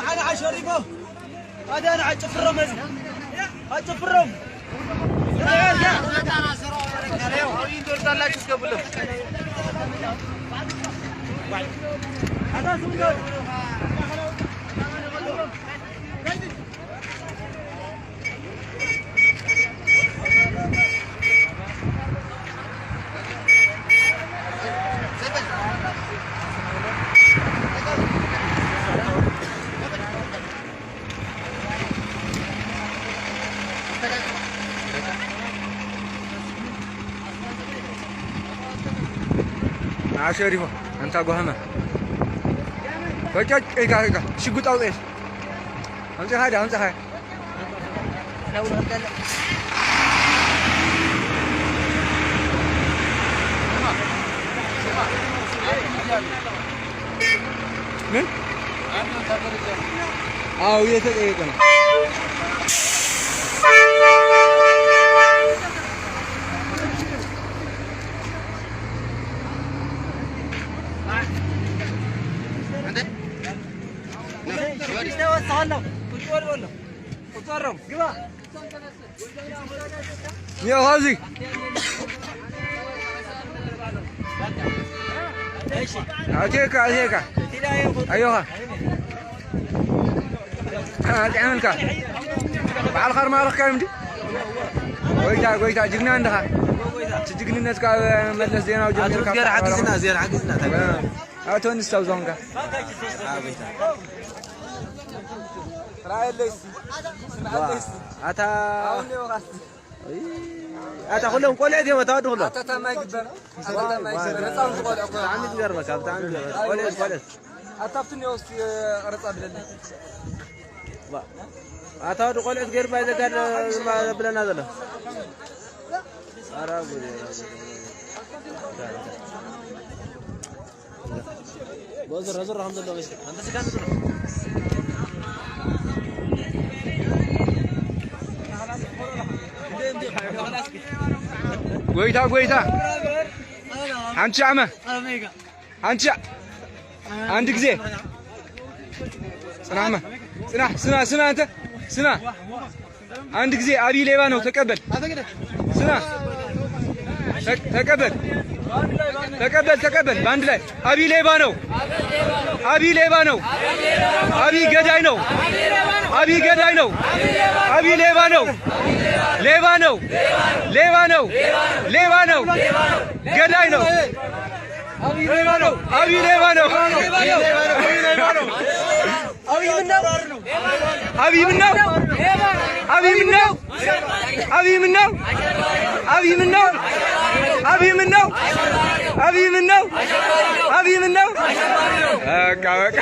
ኣነ ኣሸሪፎ ኣዳነ ኣጨፍሮም፣ ኣጨፍሮም። ኣሸሪፎ ኣንታ ጓህመ ፈጨጭ ኢልካ ኢልካ ሽጉጥ ኣውፅኤስ ኣምፅኻ ዳ ኣምፅኻ ምን? አዎ እየተጠየቀ ነው። ግባ። ኒኦ ኻዚ ኣቴካ ኣቴካ ኣዮኻ ኣጥዕመልካ በዓል ኻርማ ኣለኽካ ምዲ ጎይታ ጎይታ ጅግና እንድኻ እቲ ጅግንነትካ መለስ ዜናዊ ጀሚርካ ኣቶ ንስታው ዞንካ ኣታ ኣታ ኩሎም ቆልዑት እዮም ኣታ ወዲ ኩሎም ኣታ ታማይ ግበር ኣታ ታማይ ግበር ህፃውንቲ ቆልዑ እኮ ብጣዕሚ ዝገርመካ ብጣዕሚ ዝገርመካ ቆልዑት ቆልዑት ኣታ ኣብቲ እኒኦ እስቲ ቀረፃ ብለለይ ኣታ ወዲ ቆልዑት ገይሩ ባይ ዘጋድ ብለና ዘሎ ኣራ ጉድ ጎይታ ጎይታ ሓንቲ ሻዕመ ሓንቲ ሻዕ አንድ ጊዜ ጽናማ ጽና ስና ስና አንተ ስና አንድ ጊዜ አብይ ሌባ ነው ተቀበል። ስና ተቀበል ተቀበል ተቀበል በአንድ ላይ አብይ ሌባ ነው። አብይ ሌባ ነው። አብይ ገዳይ ነው። አብይ ገዳይ ነው። አብይ ሌባ ነው። ሌባ ነው። ሌባ ነው። ሌባ ነው። ገዳይ ነው። አብይ ሌባ ነው። አብይ ሌባ ነው። አብይ ምን ነው? አብይ ምን ነው? አብይ ምን ነው? አብይ ምን ነው? አብይ ምን ነው? አብይ ምን ነው? አብይ ምን ነው? አብይ ምን ነው? በቃ በቃ